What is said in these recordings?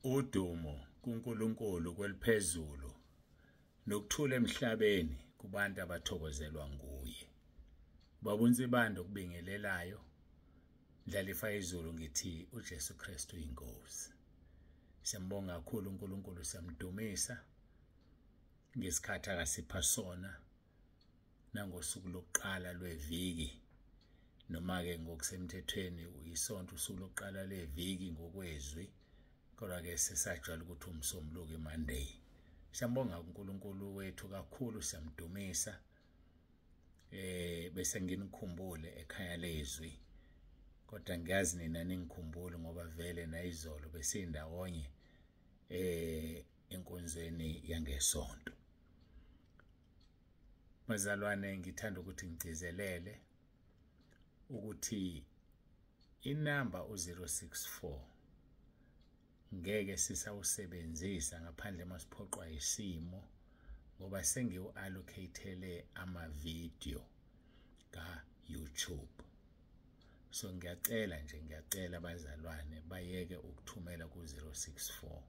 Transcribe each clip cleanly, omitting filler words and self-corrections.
Udumo kuNkulunkulu kweliphezulu nokuthula emhlabeni kubantu abathokozelwa nguye. Baba uNsibande okubingelelayo, Ndlalifa izulu, ngithi uJesu Kristu inkosi. Siyambonga kakhulu uNkulunkulu, siyamdumisa ngesikhathi akasipha sona nangosuku lokuqala lweviki, noma-ke ngokusemthethweni isonto usuku lokuqala lweviki ngokwezwi, kodwa-ke sesajwayele ukuthi umsombuluko iMonday. Siyambonga uNkulunkulu wethu kakhulu, siyamdumisa. Bese nginikhumbule ekhaya lezwi, kodwa ngiyazi nina ningikhumbule ngoba vele nayizolo besindawonye enkonzweni yangesonto. Bazalwane, ngithanda ukuthi ngigcizelele ukuthi inamba u064 ngeke sisawusebenzisa ngaphandle masiphoqwa isimo, ngoba sengiwu-allocatele ama-video ka-YouTube. So ngiyacela nje, ngiyacela abazalwane bayeke ukuthumela ku-064,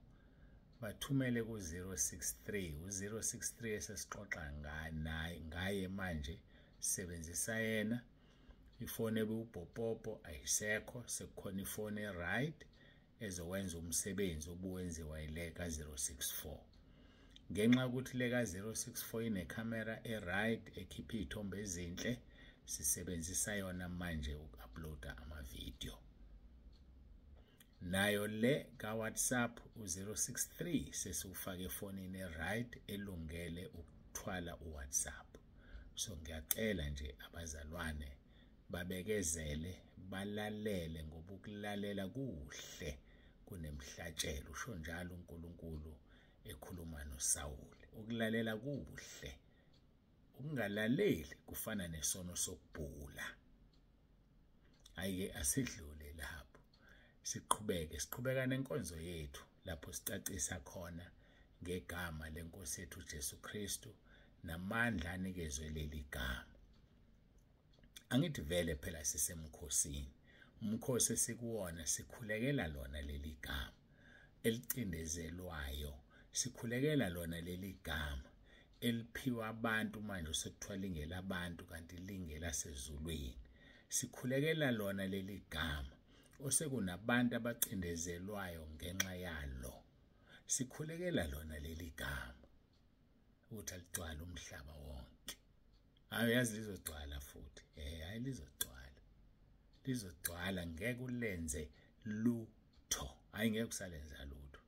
bathumele ku-063. U-063 esesixoxa ngaye manje, sebenzisa yena. Ifoni ebiwubhopopo ayisekho, sekukhona ifoni e-right ezowenza umsebenzi obuwenziwa yile ka-064. Ngenxa yokuthi le ka-064 inekhamera e-right ekhipha iy'thombe ezinhle, sisebenzisa yona manje uku-uploada amavidiyo. Nayo le ka-WhatsApp u-063 sesiwufake efonini e-right elungele ukuthwala u-WhatsApp. So ngiyacela nje abazalwane babekezele, balalele, ngoba ukulalela kuhle kunemhlatshelo. Usho njalo uNkulunkulu ekhuluma noSawule. Ukulalela kuhle, ukungalaleli kufana nesono sokubhula. Ayike asidlule lapho, siqhubeke, siqhubeka nenkonzo yethu lapho sicacisa khona ngegama lenkosi yethu Jesu Kristu namandla anikezwe leli gama. Angithi vele phela sisemkhosini, umkhosi esikuwona sikhulekela lona leli gama elicindezelwayo, sikhulekela lona leli gama eliphiwa abantu manje sekuthiwa lingela abantu kanti lingela sezulwini. Sikhulekela lona leli gama osekunabantu abacindezelwayo ngenxa yalo. Sikhulekela lona leli gama ukuthi aligcwale umhlaba wonke. Hayi, yazi lizogcwala futhi. Hayi lizogcwala, lizogcwala, ngeke ulenze lutho. Hayi, ngeke usalenza lutho.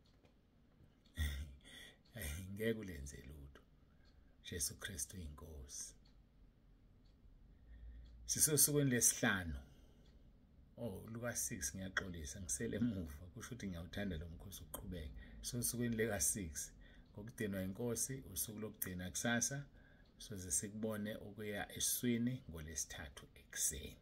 Ngeke ulenze lutho. Jesu Kristu inkosi. Sisosukwini lesihlanu. Oh, luka 6, ngiyaxolisa ngisele emuva, kusho ukuthi ngiyawuthanda lo mkhosi uqhubeke. Sosukwini leka 6 ngokugcinwa inkosi, usuku lokugcina kusasa, soze sikubone ukuya eswini ngolesithathu ekuseni.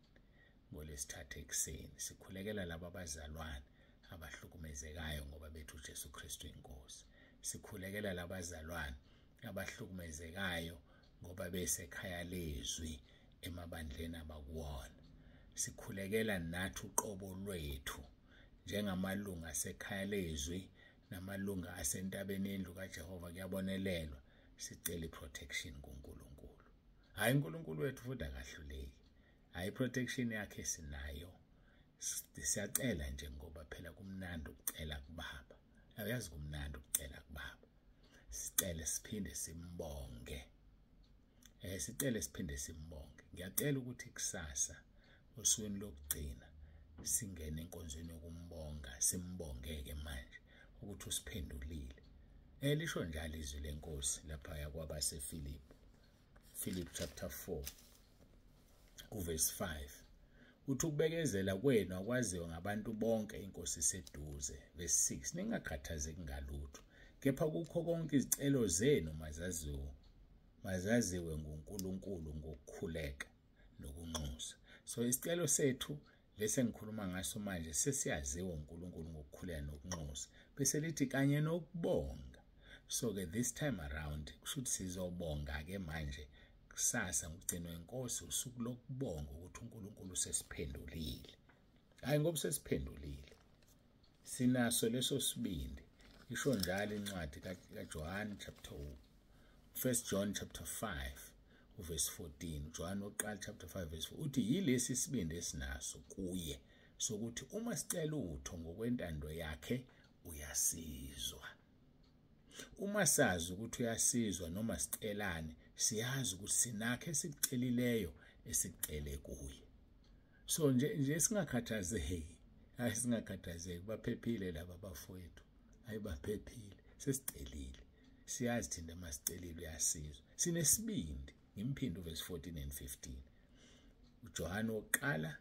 Ngolesithathu ekuseni sikhulekela laba abazalwane abahlukumezekayo ngoba bethu uJesu Kristu inkosi. Sikhulekela labazalwane abahlukumezekayo ngoba besekhaya lezwi emabandleni abakuwona. Sikhulekela nathi uqobo lwethu njengamalunga asekhaya lezwi namalunga asentabeni yendlu kaJehova, kuyabonelelwa. Sicela iprotection kuNkulunkulu. Hayi, uNkulunkulu wethu futhi akahluleki. Hayi, protection yakhe sinayo. Siyacela nje ngoba phela kumnandi ukucela kubaba. Uyazi kumnandi ukucela kubaba. Sicele siphinde simbonge. Sicele siphinde simbonge. Ngiyacela ukuthi kusasa osukwini lokugcina singene enkonzweni yokumbonga, simbongeke manje ukuthi usiphendulile. Lisho njalo izwi lenkosi lapha yakwabaseFilipi. Philip chapter 4 kuverse 5. Uthi ukubekezela kwenu akwaziwe ngabantu bonke, inkosi iseduze. Verse 6, ningakhathazeki ngalutho, kepha kukho konke izicelo zenu mazaziwe nguNkulunkulu ngokukhuleka nokunxusa. So isicelo sethu lesi engikhuluma ngaso manje sesiyaziwa uNkulunkulu ngokukhuleka nokunxusa, bese lithi kanye nokubonga. So ke this time around kusho ukuthi sizobonga ke manje kusasa ngokugcinwa inkosi, usuku lokubonga ukuthi uNkulunkulu sesiphendulile. Hayi, ngoba sesiphendulile sinaso leso sibindi. Isho njalo incwadi kaJohn chapter 1 John chapter 5 verse 14. John wokuqala chapter 5 verse 4 uthi yilesi isibindi esinaso kuye sokuthi uma sicela utho ngokwentando yakhe uyasizwa. Uma sazi ukuthi uyasizwa noma sicelane, siyazi ukuthi sinakho esikucelileyo esicele kuye. So nje singakhathazeki, hayi singakhathazeki, baphephile laba bafowethu, hayi baphephile, sesicelile, siyazi thina masicelile uyasizwa, sinesibindi. Ngimphinde verse 14 and 15. uJohane wokuqala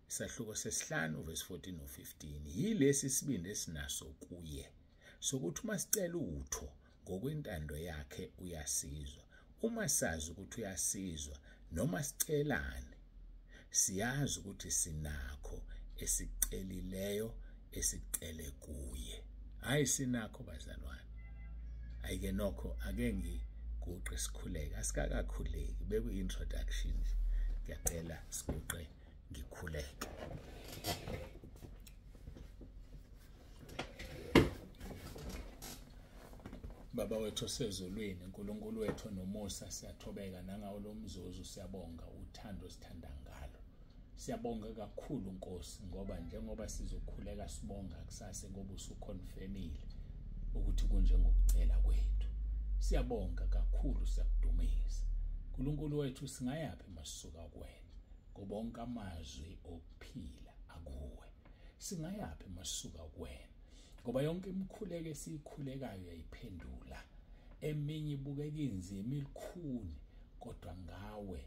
isahluko sesihlanu verse 14 no 15. Yilesi isibindi esinaso kuye sokuthi uma sicela utho ngokwentando yakhe uyasizwa. Uma sazi ukuthi uyasizwa noma sicelane, siyazi ukuthi sinakho esicelileyo esicele kuye. Hayi sinakho bazalwane. Ayike nokho ake ngiguqe sikhuleke. Asikakakhuleki, beku introduction nje. Ngiyacela siguqe ngikhuleke. Baba wethu osezulwini, uNkulunkulu wethu nomusa, siyathobeka nangawo lo mzuzu, siyabonga uthando sithanda ngalo. Siyabonga kakhulu Nkosi, ngoba njengoba sizokhuleka sibonga kusasa ngoba usuconfirmile ukuthi kunjengokucela kwethu. Siyabonga kakhulu, siyakudumisa. uNkulunkulu wethu, singayaphi masisuka kuwena, ngoba onke amazwi okuphila akuwe. Singayaphi masisuka kuwena, ngoba yonke imikhuleko esiyikhulekayo uyayiphendula. Eminye ibukeka inzima ilikhuni, kodwa ngawe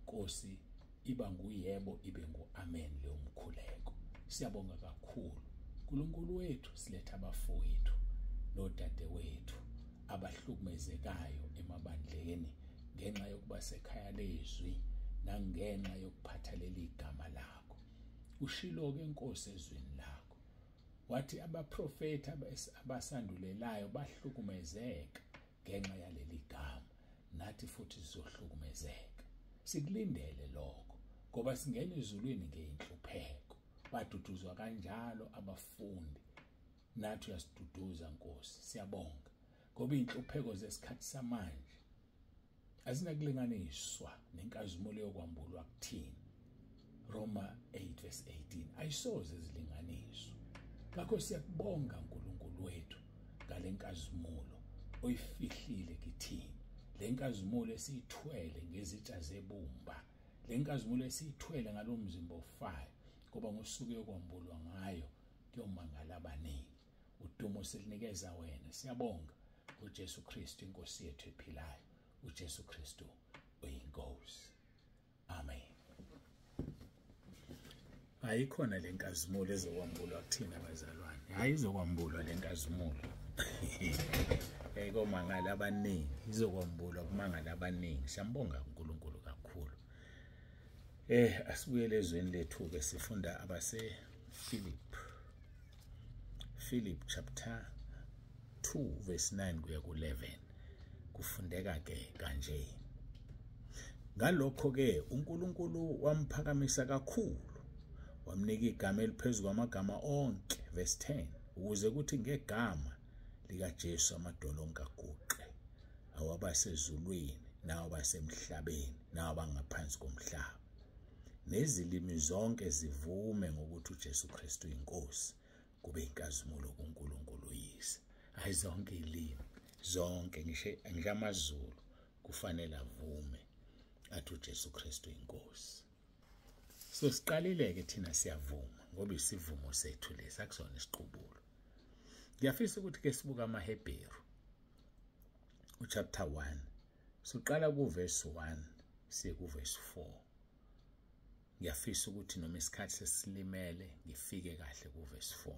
Nkosi iba nguyebo ibe ngu-amen leyo mkhuleko. Siyabonga kakhulu uNkulunkulu wethu, siletha abafowethu nodadewethu abahlukumezekayo emabandleni ngenxa yokuba sekhaya lezwi nangenxa yokuphatha leli gama lakho. Ushilo-ke Nkosi ezwini lakho, wathi abaprofethi abasandulelayo bahlukumezeka ngenxa yaleli gama, nathi futhi sizohlukumezeka. Sikulindele lokho ngoba singena ezulwini ngeinhlupheko. Baduduzwa kanjalo abafundi, nathi uyasiduduza Nkosi. Siyabonga ngoba inhlupheko zesikhathi samanje azinakulinganiswa nenkazimulo yokwambulwa kuthina. Roma 8 verse 18 ayisoze zilinganiswe. Ngakho siyakubonga uNkulunkulu wethu ngalenkazimulo oyifihlile kithina, lenkazimulo esiyithwele ngezitsha zebumba, lenkazimulo esiyithwele ngalomzimba ofayo, ngoba ngosuku yokwambulwa ngayo kuyomangala abaningi. Udumo silinikeza wena. Siyabonga ngoJesu Kristu inkosi yethu ephilayo. uJesu Kristu uyinkosi. Amen. Ayikhona lenkazimulo ezokwambulwa kuthina bazalwane. Hayi izokwambulwa lenkazimulo. Komangala abaningi, izokwambulwa kumangala abaningi. Siyambonga uNkulunkulu kakhulu. Asibuyele ezweni lethu ke, sifunda abase Philip. Philip chapter 2 verse 9 kuya ku-11. Kufundeka ke kanje. Ngalokho ke uNkulunkulu wamphakamisa kakhulu, wamnika igama eliphezulu kwamagama onke, verse 10, ukuze kuthi ngegama likaJesu amadolo onke aguqe, awabasezulwini nawabasemhlabeni nawabangaphansi komhlaba, nezilimi zonke zivume ngokuthi uJesu Kristu uyinkosi, kube inkazimulo kuNkulunkulu uyise. Hayi zonke ilimi, zonke, ngisho amaZulu kufanele avume athi uJesu Kristu uyinkosi. So siqalile ke thina siyavuma ngoba isivumo sethu lesi akusona isiqubulo. Ngiyafisa ukuthi ke sibuka amaHebheru uchapter 1, siqala kuverse 1 siye kuverse 4. Ngiyafisa ukuthi noma isikhathi sesilimele ngifike kahle kuverse 4.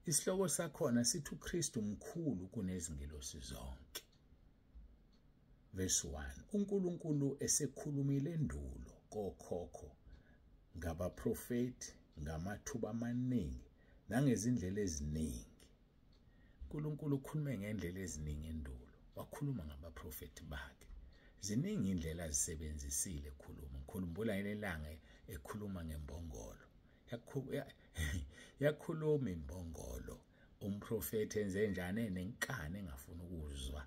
Isihloko sakhona sithi uKristu mkhulu kunezingelosi zonke. Verse 1, uNkulunkulu esekhulumile endulo kokhokho ngabaprofeti ngamathuba amaningi nangezindlela eziningi. uNkulunkulu ukhulume ngendlela eziningi endulo, wakhuluma ngabaprofeti bakhe. Ziningi indlela azisebenzisile ekhuluma. Ngikhumbula ilanga ekhuluma ngembongolo. Yakhuluma imbongolo Umprofeti enze njani nenkani engafuni ukuzwa,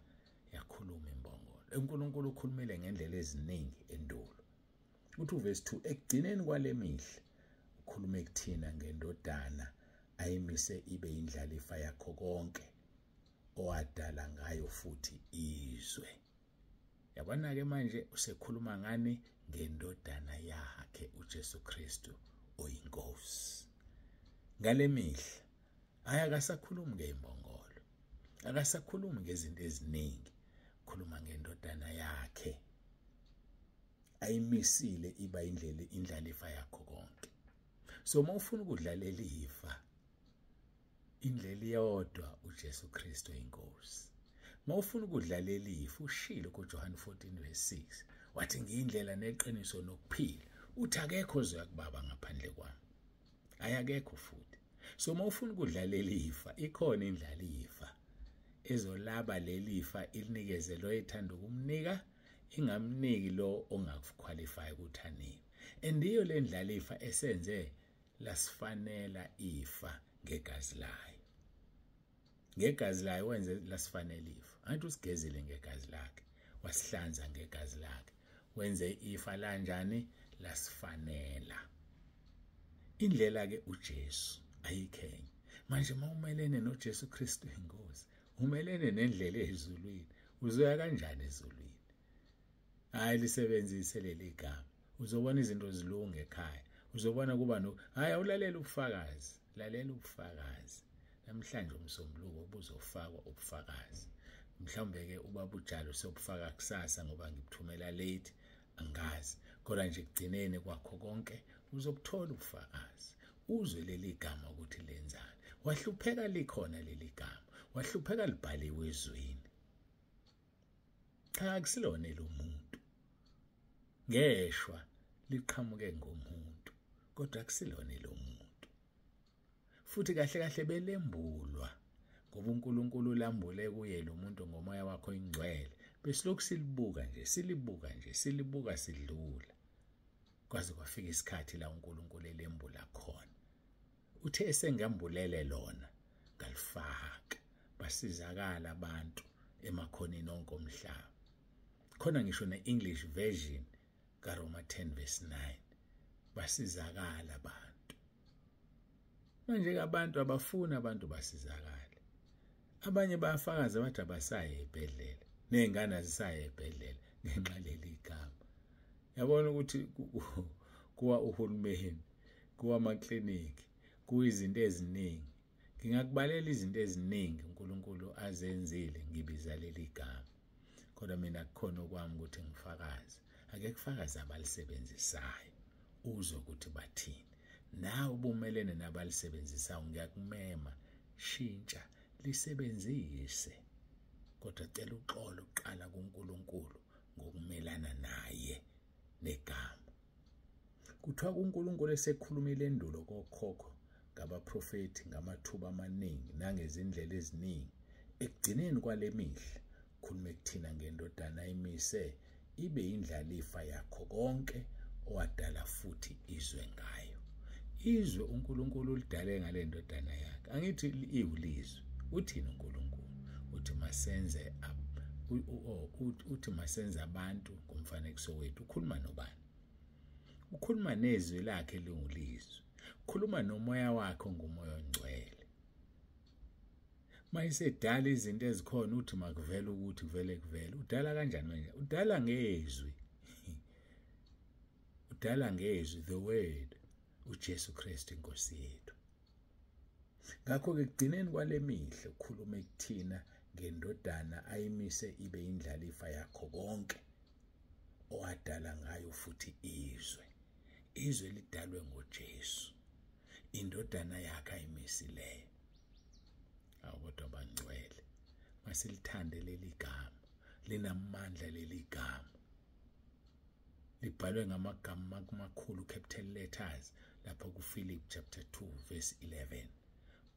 yakhuluma imbongolo. uNkulunkulu ukhulumile ngendlela eziningi endulo. Uthi uverse 2, ekugcineni kwale mihla ukhulume kuthina ngendodana ayimise ibe indlalifa yakho konke owadala ngayo futhi izwe. Yabona ke manje usekhuluma ngani? Ngendodana yakhe uJesu Kristu oyinkosi. Ngale mihla hayi akasakhulumi ngeimbongolo, akasakhulumi ngezinto eziningi, khuluma ngendodana yakhe ayimisile iba indlela indlalifa yakho konke. So uma ufuna ukudlalela ifa, indlela iyodwa, uJesu Kristu inkosi. Uma ufuna ukudlalela ifa, ushilo kuJohn 14 verse 6, wathi ngiyindlela neqiniso nokuphila, uthi akekho ozoya kubaba ngaphandle kwami. Ayakekho futhi. So uma ufuna ukudlalela ifa, ikhona indlalifa ezolaba lelifa ilinikeze lo ethanda ukumnika, ingamniki lo ongakuqualify ukuthi anike. Andiyo le ndlalifa esenze lasifanela ifa ngegazi layo. Ngegazi layo wenze lasifanela ifa. Angithi usigezile ngegazi lakhe, wasihlanza ngegazi lakhe, wenze ifa lanjani? Lasifanela. Indlela ke uJesu ayikhenye. Manje mawumelene noJesu Kristu inkosi, umelene nendlela ezulwini, uzoya kanjani ezulwini? Hayi, lisebenzise leli gama, uzobona izinto zilunge ekhaya, uzobona kuba no hayi awulalela ubufakazi, lalela ubufakazi. Namhlanje umsombuluko buzofakwa ubufakazi. Mhlawumbe ke ubaba uJalo siyobufaka kusasa ngoba ngikuthumela late, angazi. Kodwa nje kugcineni kwakho konke uzobuthola ubufakazi. Uzwe leli gama ukuthi lenzani. Wahlupheka likhona leli gama, wahlupheka libhaliwe ezwini. Cha, akusilona lomuntu. Ngeshwa liqhamuke ngomuntu, kodwa akusilona lomuntu. Futhi kahle kahle belembulwa ngoba uNkulunkulu lambule kuye lo muntu ngomoya wakhe oyingcwele. Besilokhu silibuka nje, silibuka nje, silibuka sidlula. Kwaze kwafika isikhathi la uNkulunkulu elembula khona. Uthe esengambulele lona, ngalifaka. Basizakala abantu emakhoneni onke omhlaba. Khona ngisho ne-English version kaRoma 10 verse 9. Basizakala abantu. Manje abantu abafuna abantu basizakale. Abanye bayafakaza bathi abasaye ebhedlela, nezingane azisaye ebhedlela ngenxa leli gama. Yabona ukuthi kuwa uhulumeni, kuwa amakliniki, kuyizinto eziningi. Ngingakubalela izinto eziningi uNkulunkulu azenzile ngibiza leli gama. Kodwa mina kukhona okwami ukuthi ngifakaze. Ake kufakaze abalisebenzisayo, uzwe ukuthi bathini. Nawe ubumelene nabalisebenzisayo, ngiyakumema, shintsha, lisebenzise. Kodwa cela uxolo kuqala kuNkulunkulu ngokumelana naye negama. Kuthiwa kuNkulunkulu esekhulumile endulo kokhokho ngabaprofeti ngamathuba amaningi nangezindlela eziningi, ekugcineni kwale mihla khulume kuthina ngendodana ayimise ibe indlalifa yakho konke owadala futhi izwe ngayo. Izwe uNkulunkulu ulidale ngale ndodana yakhe. Angithi iwulizwe. Uthini uNkulunkulu? Uthi masenze uthi masenze abantu ngomfanekiso wethu. Ukhuluma nobani? Ukhuluma nezwi lakhe lingulizwi. Ukhuluma nomoya wakhe ongumoya ongcwele. Mayisedala izinto ezikhona uthi makuvele ukuthi kuvele kuvele. Udala kanjani manje? Udala ngezwi. Udala ngezwi, the word, uJesu Kristu inkosi yethu. Ngakho ke kugcineni kwale mihla ukhulume kuthina ngendodana ayimise ibe indlalifa yakho konke owadala ngayo futhi izwe. Izwe lidalwe ngoJesu, indodana yakhe ayimisileyo. Awu kodwa bangcwele, masilithande leli gama, linamandla leli gama. Libhalwe ngamagama amakhulu, capital letters, lapha kuPhilip chapter 2 verse 11.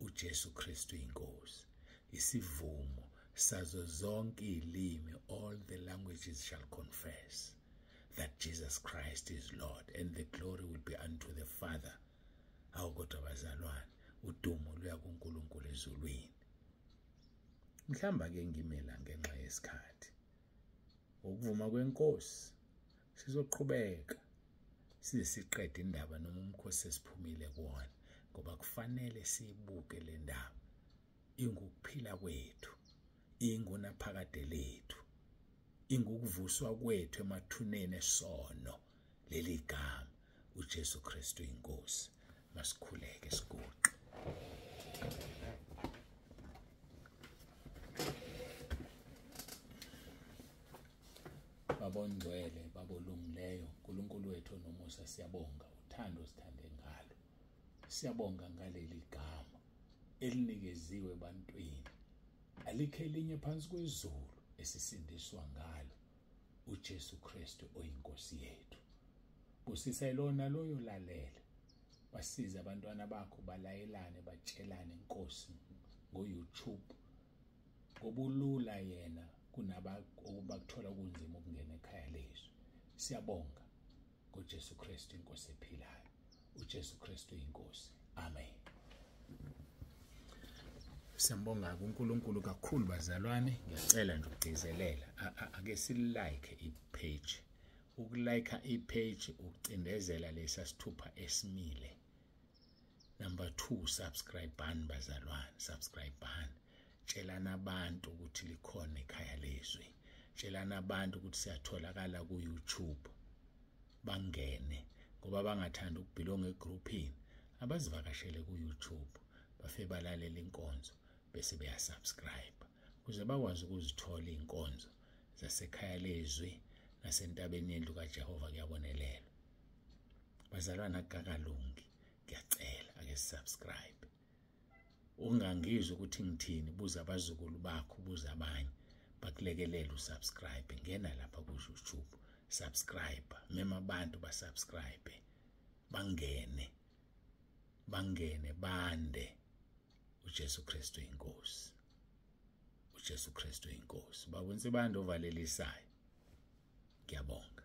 uJesu Kristu inkosi. Isivumo sazo zonke izilimi, all the languages shall confess that Jesus Christ is Lord, and the glory will be unto the Father. Awu kodwa bazalwane, udumo luya kuNkulunkulu ezulwini. Mhlamba ke ngimela ngenxa yesikhathi. Ngokuvuma kwenkosi sizoqhubeka size siqede indaba noma umkhosi sesiphumile kuwona, ngoba kufanele siyibuke le ndaba. Ingukuphila kwethu, ingunaphakade lethu, ingukuvuswa kwethu emathuneni esono. Leli gama uJesu Kristu inkosi. Masikhuleke siguqe. Babongcwele, babolungileyo, uNkulunkulu wethu onomusa, siyabonga uthando sithande ngalo. Siyabonga ngaleli gama elinikeziwe ebantwini. Alikho elinye phansi kwezulu esisindiswa ngalo, uJesu Kristu oyinkosi yethu. Busisa lona loyo lalela. Basize abantwana bakho balayelane, batshelane inkosi ngo-YouTube. Ngobulula yena kunaba okubakuthola kunzima ukungena ekhaya lezwi. Siyabonga ngoJesu Kristu inkosi ephilayo. uJesu Kristu inkosi. Amen. Siyambonga kuNkulunkulu kakhulu bazalwane. Ngiyacela nje ukugcizelela, ake silike i-page. Ukulike i-page ukucindezela lesa sithupha esimile. Number 2, subscribe bani bazalwane, subscribe bani. Tshelana abantu ukuthi likhona ekhaya lezwi. Tshelana abantu ukuthi siyatholakala ku YouTube. Bangene ngoba bangathanda ukubelong egroupini, abazivakashele ku YouTube, bafe balalela inkonzo bese beyasubscribe ukuze bakwazi ukuzithola inkonzo zasekhaya lezwi nasentabeni yendlu kaJehova. Kuyabonelelwa bazalwana, akakalungi. Ngiyacela ake subscribe. Ungangizwa ukuthi ngithini, buza abazukulu bakho, buza abanye bakulekelela usubscribe. Ngena lapha ku YouTube, subscribe, mema abantu basubscribe, bangene bangene bande. uJesu Kristu inkosi, uJesu Kristu inkosi. Babonse bantu ovalelisayo. Ngiyabonga.